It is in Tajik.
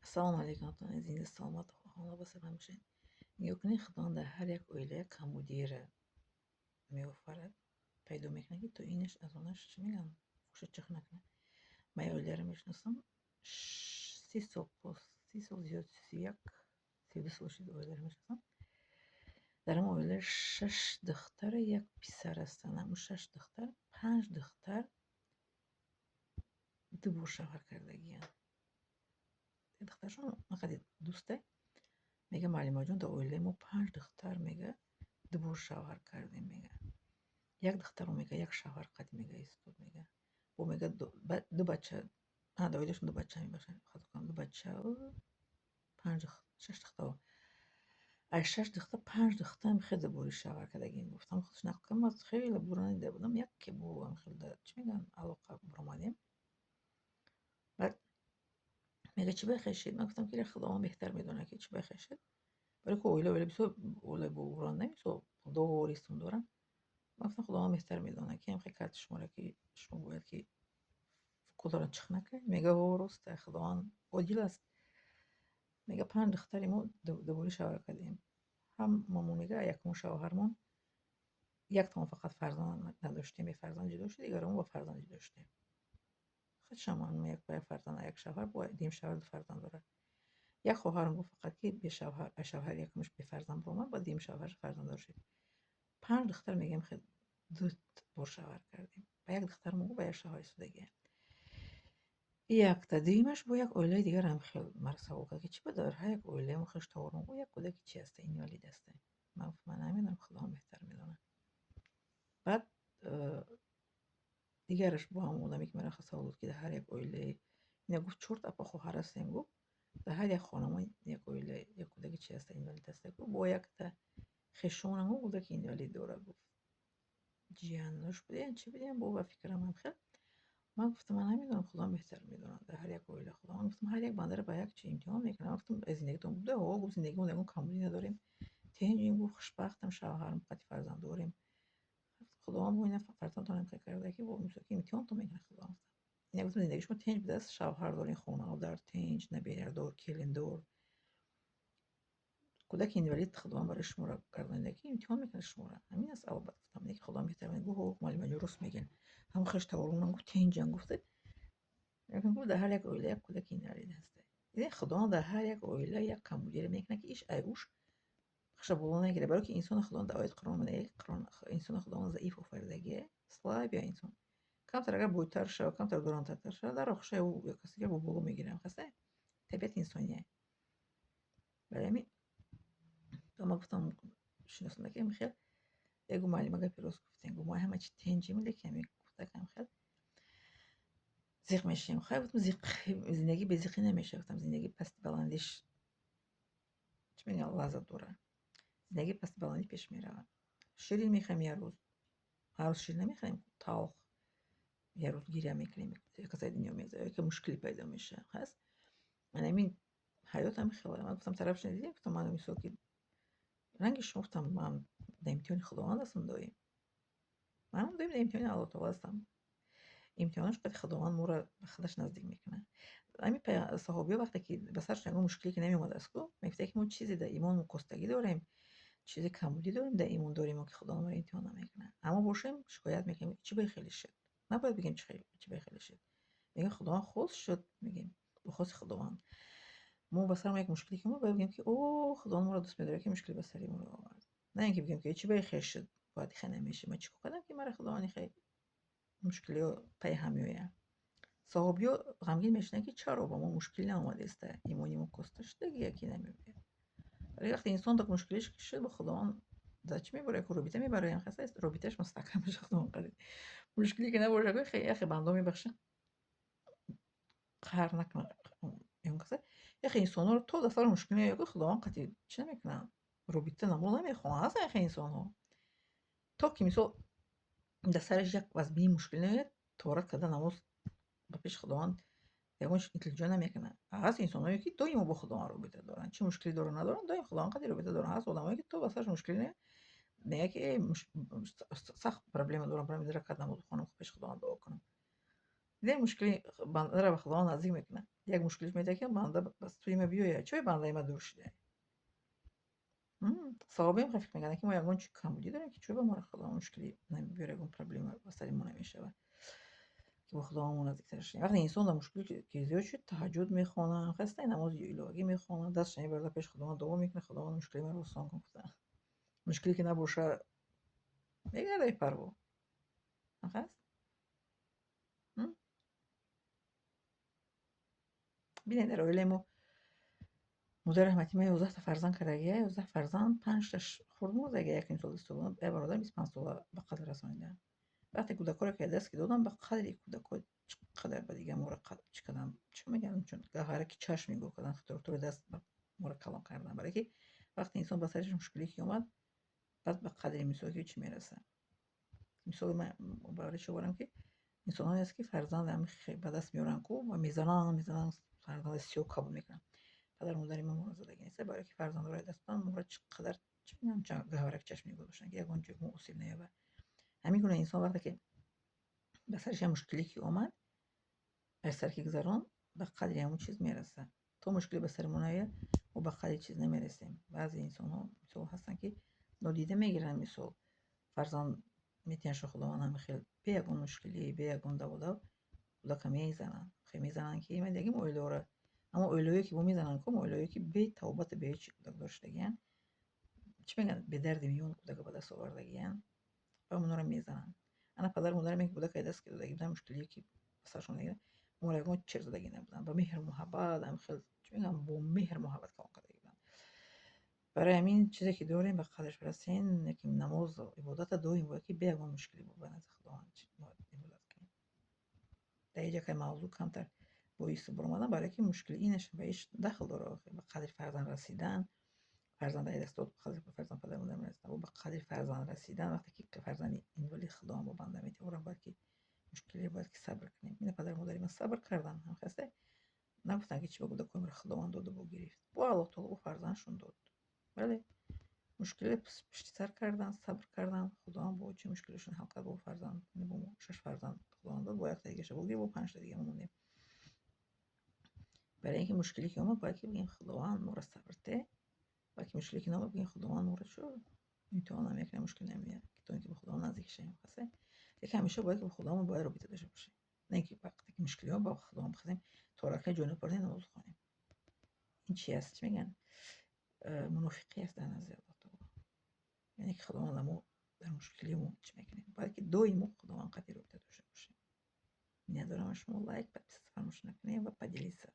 Ассалому алайкум, зинда, саломат, хона басар бошед. Нигоҳ кунед, Худованд дар ҳар як оила як камбудиеро меофарад, пайдо мекунад, ки то инаш аз онаш, чӣ мегӯянд, гӯша чиқ накунад. Ман як оиларо мешиносам, 30 сол, 30 сол зиёд, 31, 32 сол шуд оиларо мешиносам. Дар ҳамон оила шаш духтару як писар ҳастанд. Ҳамун шаш духтар, панҷ духтар ду бор шавҳар кардагианд. Духтарашон анқади дӯсте, мега: «Муаллимаҷон, дар оилаи мо панҷ духтар, мега, ду бор шавҳар кардем», мега. Як духтаро, мега, як шавҳар қад, мега, истод, мега. Бо, мега, ду бача, дар оилашон ду бача мебахшад, хато кардам, ду бачаву панҷ, шаш духтар. Аз шаш духтар панҷ духтарам хеле дубори шавҳар кардагием, гуфтам. Худаш нақл кард, ман хеле бура надида будам, яке бо хеле, чӣ мегӯянд, алоқа баромадем. Баъд мега: «Чӣ ба хешид?» Ман гуфтам, ки Худованд беҳтар медонад, ки чӣ ба хешид. Барои ки оила бисёр оилаи бобуранд, не, мисол, пулдор доранд. Ман гуфтам, Худованд беҳтар медонад, ки ҳам хел кард шуморо, ки шумо бояд ки кудоро чиқ накунед. Мега: «Ҳо, рост, Худованд одил аст». Мега, панҷ духтари мо дубори шавҳар кардем. Ҳамамон, мега, якум шавҳармон яктамон фақат фарзанд надоштем, бефарзанд ҷудо шуд, дигаромон ба фарзанд ҷудо шудем. Худшам як ба як фарзанд, як шавҳар, бо дуюм шавҳар ду фарзанд дорад. Як хоҳарам гуфт, фақат ки бешавҳар, аз шавҳари якумаш бефарзанд баромад, ба дуюм шавҳараш фарзанддор шуд. Панҷ духтар, мегӯям, хел ду бор шавҳар кардем. Ба як духтармон гуфт, ба як шавҳар истодагиям. Якта дуюмаш бо як оилаи дигарам хел маро савол кард, ки чӣ ба дар ҳар як оилаи мо хештаворон, гуфт, як кӯдаки чи ҳаста, инвалид ҳаста. Ман гуфтам, ман намедонам, Худованд беҳтар медонад. Баъд дигараш бо ҳамон одаме, ки маро савол дод, ки дар ҳар як оилаи ина, гуфт, чорта апа хоҳар ҳастем, гуфт, дар ҳар як хона мо як оила як кӯдаки чи ҳаста, инвалид ҳаста, гуфт, бо якта хешонам, гуфт, кӯдаки инвалид дорад, гуфт. Ҷияннош будем, чӣ будем, бо ба фикрам ҳам хел. Ман гуфтам, ман намедонам, Худованд беҳтар медонад дар ҳар як оила. Худованд, гуфтам, ҳар як бандаро ба як чи имтиҳон мекунад. Ман гуфтам, аз зиндагитон буда? Ҳо, гуфт, зиндагимон ягон камбудӣ надорем. Тинҷем, гуфт, хушбахтам, шавҳарам қати фарзанд дорем. Худованд бо ина фарзандтонам хел карда, ки бо мисол ки имтиҳонтон мекунад Худованд. Ина, гуфтам, зиндагии шумо тинҷ будааст, шавҳар дорем, хонадар тинҷ, наберадор, келиндор. Кӯдаки инвалид Худованд барои шуморо гардонида, ки имтиҳон мекунад шуморо. Ҳамин аст албатта, гуфтам, не ки Худованд беҳтар медонад. Гуфт: «Ҳо, муаллимаҷон, рост мегӯед. Ҳамон хештаворонам, гуфт, тинҷан», гуфта. Гуфт, дар ҳар як оила як кӯдаки инвалид ҳаста. Дидед, Худованд дар ҳар як оила як камбудиро мекунад, ки иш ай уш хаша боло нагирад. Барои ки инсоно Худованд дар ояти Қуръон мегӯяд, Қуръон инсоно Худованд заиф офаридагие, слабый инсон. Камтар агар бойтар шавад, камтар дурантартар шавад, дар хушаи ӯ ё каси дигар бо боло мегирад. Хаста? Табиати инсоние. Барои ҳамин ман гуфтам, шиносонда ки хел ягу муаллима гапи рост гуфтем, гуфт, мо ҳама чи тинҷем, лекин ҳамин кӯдакам хел зиқ мешавем. Хай, гуфтам, зиқ зиндагӣ безиқӣ намешавад, гуфтам, зиндагӣ пасти баландиш, чӣ мегӯянд, лаззат дорад. Зиндагӣ пасти баландӣ пеш меравад. Ширин мехӯрем як рӯз, ҳар рӯз ширин намехӯрем, талх. Як рӯз гиря мекунем, касаи дунё мегзарад, яке мушкиле пайдо мешавад. Ҳаст? Ман ҳамин ҳаёт ҳамин хел. Ман гуфтам, тарафаш надидем, гуфтам, ман мисол ки ранги шумо, гуфтам, ман дар имтиҳони Худованд ҳастам доим. Манам доим дар имтиҳони Аллоҳ таоло ҳастам. Имтиҳонош қади Худованд моро ба худаш наздик мекунад. Ҳамин саҳобиҳо вақте ки ба сарашон ягон мушкиле ки намеомадааст ку, мегуфтанд, ки мо чизе дар имонмон костагӣ дорем, чизе камбудӣ дорем дар имон дорем, ки Худо моро имтиҳон намекунад. Аммо бошем, шикоят мекунем, чӣ ба хеле шуд. Набояд бигем, чӣ ба хеле шуд. Мегӯем, Худованд хост, шуд, мегӯем, бо хости Худованд. Мо ба сарамон як мушкиле ки омад, бояд бигӯем, ки о, Худованд моро дӯст медорад, ки мушкиле ба сари моро овард. На ин ки бигӯем, ки чӣ ба хел шуд, бояд хел намешуд. Ман чӣ кор кардам, ки маро Худованд хел мушкилиҳо пайи ҳам меояд. Саҳобиҳо ғамгин мешуданд, ки чаро ба мо мушкил наомадааста, имони мо коста шудагия, ки намеояд. Вале вақте инсон так мушкилиш шуд, ба Худованд дар чӣ мебарад? Робита мебароям, хаста робитааш мустаҳкам мешавад Худованд қадр. Мушкиле ки набошад, яхе бандо мебахшад. Қаҳр накунад. Яхе инсонҳоро то дар сари мушкил меояд, Худованд қатъи чӣ намекунанд? Робита намо намехоҳанд. Ҳастанд яхе инсонҳо. То ки мисол дар сараш як вазбини мушкил наояд, торат карда намоз ба пеши Худованд ягон илтиҷо намекунад. Ҳаст инсонҳое, ки доимо бо Худованд робита доранд. Чӣ мушкиле доранд, надоранд, доим Худованд қадри робита доранд. Ҳаст одамое, ки то ба сараш мушкиле наояд, мегӯяд, ки сахт проблема дорам, барам ду ракат намоз бихонам, пеши Худованд дуо кунам. Дидем, мушкили бандаро ба Худованд наздик мекунад. Як мушкилиш медиҳад, ки банда ба сӯи ма биёяд. Чой бандаи ма дур шуда? Саҳобаем фикр мекарданд, ки мо ягон чи камбудӣ дорем, ки чой ба моро Худо мушкилӣ намебиёрад, ягон проблема ба сари мо намешавад, ки бо Худо мо наздиктар шавем. Вақте инсон дар мушкилӣ ки зиёд шуд, таҳаҷҷуд мехонад, хаста намози илоҳӣ мехонад, дастша мебарад, пеши Худованд дуо мекунад: «Худованд, мушкили маро осон кун», гуфта. Мушкиле ки набошад, мегардад бепарво. Хаст? Бинед, дар оилаи мо модари раҳматӣ ма 11-та фарзанд кардагия, 11 фарзанд, панҷташ хурд мурдагия, як ним сол, 20 сола, як бародарам 25 сола ба қатл расонида. Вақте кӯдакҳоро ки даст ки додам, ба қадри кӯдакҳо чӣ қадар ба дига моро чӣ кардам, чӣ мегӯям, чун гаҳвораки чашм нигоҳ кардан, тури даст моро калон кардан. Барое ки вақте инсон ба сараш мушкиле ки омад, баъд ба қадри мисол ки чӣ мерасад. Мисоли ман барои чӣ овардам, ки инсонҳое аст, ки фарзанд ба даст меоранд ку ва мезананд, мезананд, фарзанди сиёҳ қабул мекунанд. Падару модари мо моро задагӣ нест, барое ки фарзандҳоро даст доданд, моро чӣ қадар, чӣ мегӯям, гаҳвораки чашм нигоҳ доштанд, ки ягон ҷой мо осеб наёбад. Ҳамин гуна инсон вақте ки ба сараш як мушкиле ки омад, аз сар ки гузаронд, ба қадри ҳамон чиз мерасад. То мушкиле ба сари мо наояд, мо ба қадри чиз намерасем. Баъзе инсонҳо мисол ҳастанд, ки нодида мегиранд, мисол фарзанд метиҳанд, Худованд ҳама хел бе ягон мушкилӣ, бе ягон даводав кӯдака мезананд. Хел мезананд, ки ман дигим оилаҳоро, аммо оилаҳое ки бо мезананд ку, оилаҳое ки бе тавбату бе ҳеҷ кӯдакдор шудагиянд, чӣ мегӯянд, бедарди миён кӯдака ба даст овардагиянд ва онҳоро мезананд. Ана падару модаре ки кӯдака даст ки додагӣ буданд, мушкилие ки ба саршон мегирад, моро ягон чиз задагӣ набуданд. Ба меҳру муҳаббат, ҳам хел, чӣ мегӯям, бо меҳру муҳаббат калон кардагӣ буданд. Барои ҳамин чизе ки дорем, ба қадраш бирасем, лекин намозу ибодата доим бояд, ки бе ягон мушкилӣ ба назди Худованд ибодат кунем. Дар инҷа кай мавзӯъ камтар боиси баромадан, барое ки мушкили инаш ба иш дахл дорад, ба қадри фарзанд расидан, фарзанд даст дод, қадри фарзанд падару модар мерасад, ба қадри фарзанд расидан. Вақте ки фарзанди инвалид Худованд бо банда метиҳад, ӯро бояд ки мушкиле бояд ки сабр кунем. Ина падару модари ман сабр карданд, ҳамхаста нагуфтанд, ки чӣ ба кӯдакои Худованд доду бо гирифт, бо Аллоҳ таоло бо фарзандшон дод. Бале, мушкиле пушти сар кардан, сабр кардан, Худованд бо чӣ мушкилашон ҳал кард. Бо фарзанд, бо шаш фарзанд Худованд дод, бо якта дигаша бо гирифт, бо панҷта дига мо мондем. Барои ин ки мушкиле ки омад, бояд ки бигем: «Худованд, моро сабр те». Бояд ки мушкиле ки наомад, бигем: «Худованд моро чӯ имтиҳон намекунад, мушкил намеяд, то ин ки ба Худованд наздик шавем». Хасе лекин ҳамеша бояд ки ба Худованд бояд робита дошта бошем, на ин ки вақте ки мушкилиҳо ба Худованд бихезем, торака ҷой напардем, намоз хонем. Ин чи аст, чӣ мегӯянд, мунофиқӣ аст дар назди Аллоҳ таоло. Яъне ки Худованд, мо дар мушкилӣ мо чӣ мекунем? Бояд ки доимо Худованд қатъи робита дошта бошем. Миннатдорам аз шумо. Лайк, подписаться фаромӯш накунем ва поделиться.